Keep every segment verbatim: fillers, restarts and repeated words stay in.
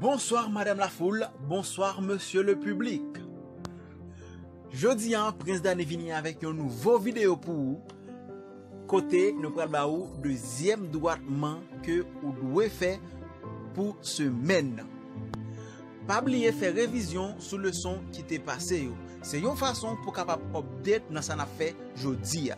Bonsoir Madame la foule, bonsoir Monsieur le public. Jodi a, Prince Dany vini avèk yon nouvo videyo pou ou, kote nou pral ba ou dezyèm dwatman ke ou dwe fè pou semèn nan. Pa bliye fè revizyon sou leson ki te pase yo. Se yon fason pou kapab update nan sa n ap fè jodi a.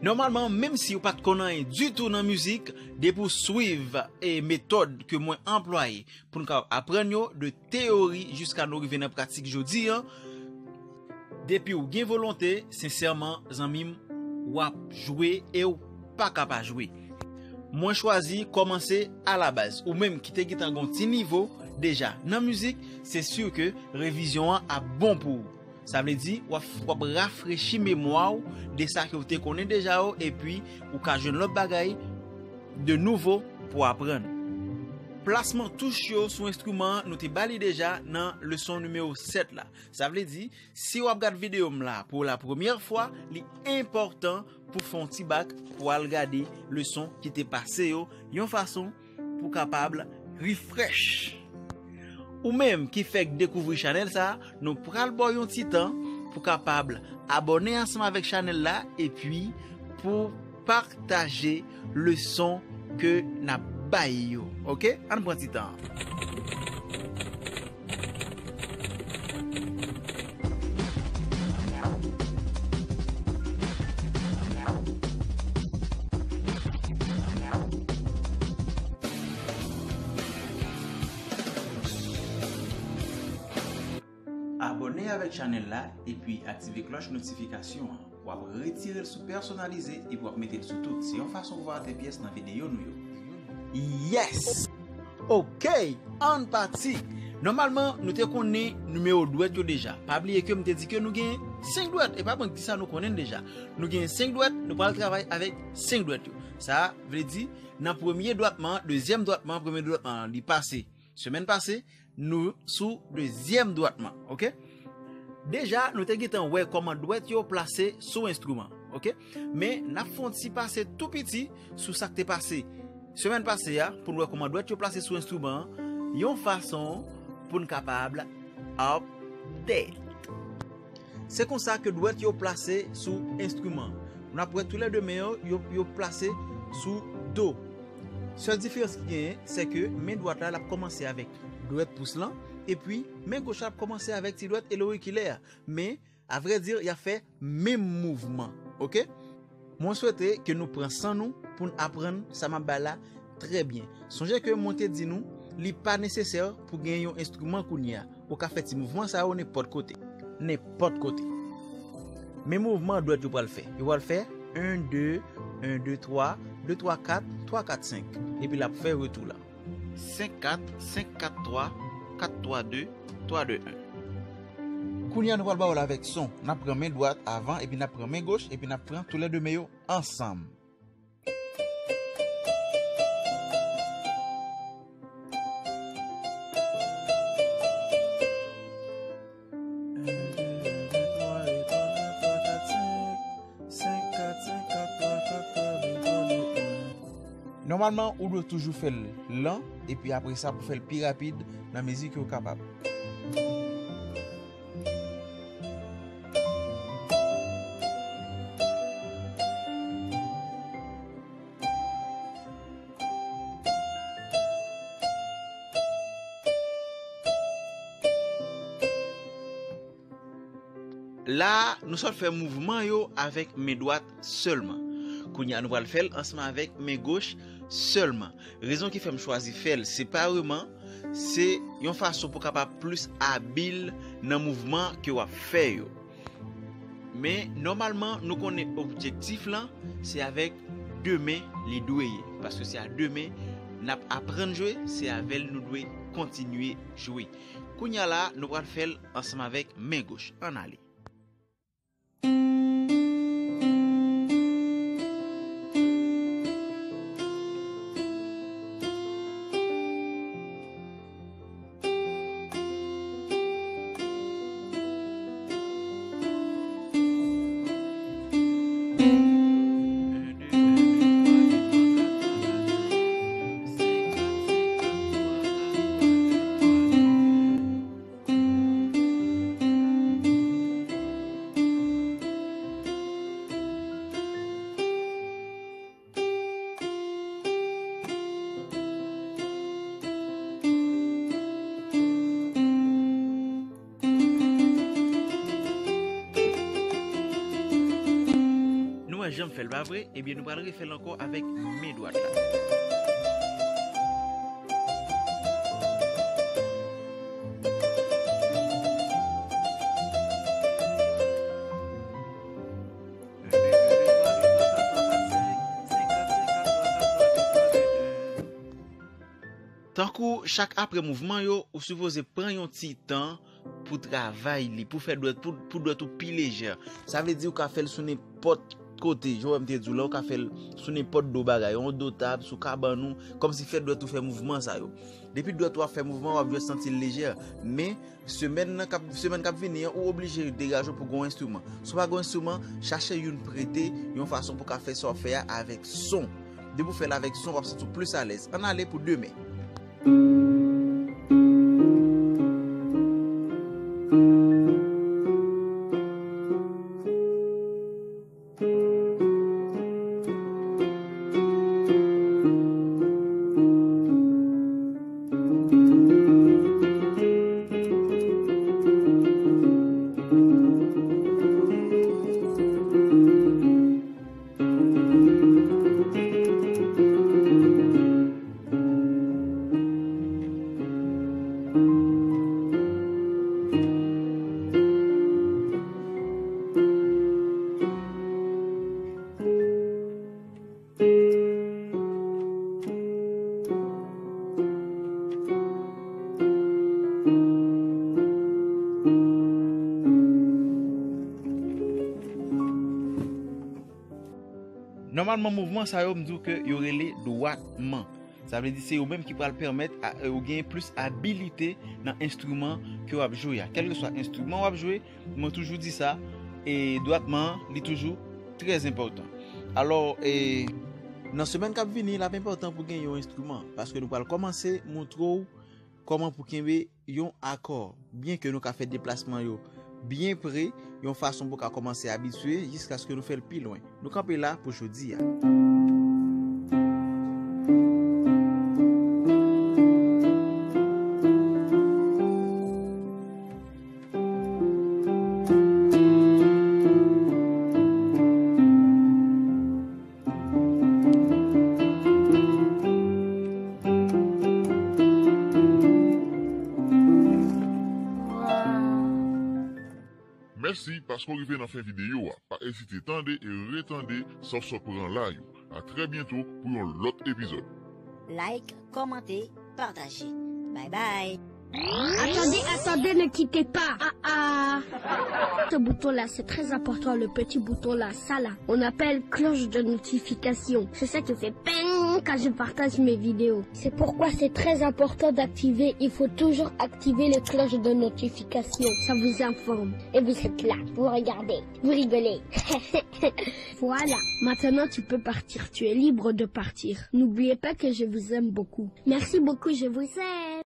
Nòmalman, menm si ou pa t konn anyen ditou nan mizik, depi w swiv e metòd ke mwen anplwaye pou n kapab aprann yo, de teyori jiska nou rive nan pratik jodi a, depi w gen volonte, sensèman, zanmi m, w ap jwe e w pa ka pa jwe. Mwen chwazi kòmanse alabaz. Ou menm ki te gentan gon ti nivo deja nan mizik, se si ke revizyon an ap bon pou ou. Sa vle di, w ap, w ap rafrechi memwa w de sa ke w te konnen deja yo, epi ou ka jwenn lòt bagay de nouvo pou aprann. Plasman touch yo sou enstriman an, nou te ba li deja nan leson nimewo sèt la. Sa vle di, si w ap gad videyo m la pou la premyè fwa, li enpòtan pou fè yon ti bak pou al gade leson ki te pase yo, yon fason pou kapab refresh. Ou menm ki fèk dekouvri chanèl sa, nou pral ba w yon ti tan pou kapab abòne ansanm avèk chanèl la, epi pou pataje leson ke n ap bay yo. Oke? Ann pran ti tan an. Abòne avèk chanèl la epi aktive klòch notifikasyon an. W ap retire l sou pèsonalize epi w ap mete l sou tout. Se yon fason pou w pa rate pyès nan videyo nou yo. Yes! Oke, ann pati! Nòmalman, nou te konnen nimewo dwèt yo deja. Pa bliye ke m te di ke nou gen senk dwèt. E pa mwen ki di sa, nou konnen l deja. Nou gen senk dwèt, nou pral travay avèk senk dwèt yo. Sa vle di, nan premye dwatman, dezyèm dwatman, premye dwatman, li pase semèn pase, nou sou dezyèm dwatman, oke? Deja, nou te gentan wè kòman dwèt yo plase sou enstriman, oke? Men, n ap fè yon ti pase tou piti sou sa k te pase semèn pase a, pou n wè kòman dwèt yo plase sou enstriman an, yon fason pou n kapab update. Se konsa ke dwèt yo plase sou enstriman an. N ap wè toulède men yo, yo, yo plase sou do. Sèl diferans ki genyen, se ke men dwat la, l ap kòmanse avèk dwèt pous lan, epi men goch la ap kòmanse avèk ti dwèt elorikilè a. Men, avrèdi, y ap fè menm mouvman, oke? Mwen swete ke nou pran san nou pou n aprann sa m ap bay la trè byen. Sonje ke mwen te di nou, li pa nesesè pou gen yon enstriman kounye a. Ou ka fè ti mouvman sa yo nenpòt kote. Nenpòt kote. Men mouvman dwèt yo pral fè. Yo pral fè en, de, en, de, twa, de, twa, kat, twa, kat, senk. Epi l ap fè retou la. Senk, kat, senk, kat, twa, kat, twa, de, twa, de, en. Kounye a, nou pral ba w l avèk son. N ap pran men dwat avan, epi n ap pran men goch, epi n ap pran toulède men yo ansanm. En, de, en, de, twa, e twa, kat, twa, kat, senk. Senk, kat, senk, kat, twa, kat, twa, de, twa, de, en. Nòmalman, ou dwe toujou fè l lan, epi apre sa, pou fè l pi rapid nan mezi ke w kapab. La a, nou sot fè mouvman yo avèk men dwat sèlman. Kounye a, nou pral fè l ansanm avèk men goch sèlman. Rezon ki fè m chwazi fè l separeman, se yon fason pou w kapab plis abil nan mouvman ke w ap fè yo. Men, nòmalman, nou konnen objektif lan, se avèk de men li dwe ye. Paske se a de men n ap aprann jwe, se avè l nou dwe kontinye jwe. Kounye a la, nou pral fè l ansanm avèk men goch. Ann ale. Janm fè l, pa vre? Ebyen, nou pral refè l ankò avèk men dwat la. Tankou chak apre mouvman yo, ou sipoze pran yon ti tan pou travay li, pou fè dwèt, pou, pou dwèt ou pi lejè. Sa vle di ou ka fè l sou nenpòt kote, jan w wè m te di w la, ou ka fè l sou nenpòt do bagay, yon do tab, sou kabann ou, kòmsi fè dwèt ou fè mouvman sa yo. Depi dwèt ou ap fè mouvman, w ap jis santi l lejè. Men, semèn nan k ap, semèn k ap vini an, ou oblije degaje w pou gon enstriman. Si w pa gon enstriman, chache youn prete, yon fason pou w ka fè sa w ap fè a avèk son. Depi w fè l avèk son, w ap santi w plis alèz. Ann ale pou demen. Nòmalman, mouvman sa yo, m di w ke yo rele dwatman. Sa vle di se yo menm ki pral pèmèt a, e, ou genyen plis abilite nan enstriman ke w ap jwe a. Kèlkeswa enstriman w ap jwe, mwen toujou di sa, e dwatman an, li toujou trè enpòtan. Alò, e, nan semèn k ap vini, l ap enpòtan pou w gen yon enstriman, paske nou pral kòmanse montre w kòman pou kenbe yon akò, byen ke nou ka fè deplasman yo byen pre, yon fason pou w ka kòmanse abitye jiskaske nou fè l pi lwen. Nou kanpe la pou jodi a. Mèsi paske w rive nan fen videyo a. Pa ezite tande e retande sa w sot pran la yo. A trè byento pou yon lòt epizòd. Like, kòmante, pataje. Bye bye. Attendez, attendez, ne quittez pas. Ah ah. Ce bouton-là, c'est très important, le petit bouton-là, ça là. On appelle cloche de notification. C'est ça qui fait ping quand je partage mes vidéos. C'est pourquoi c'est très important d'activer. Il faut toujours activer les cloches de notification. Ça vous informe. Et vous êtes là, vous regardez, vous rigolez. Voilà, maintenant tu peux partir. Tu es libre de partir. N'oubliez pas que je vous aime beaucoup. Merci beaucoup, je vous aime.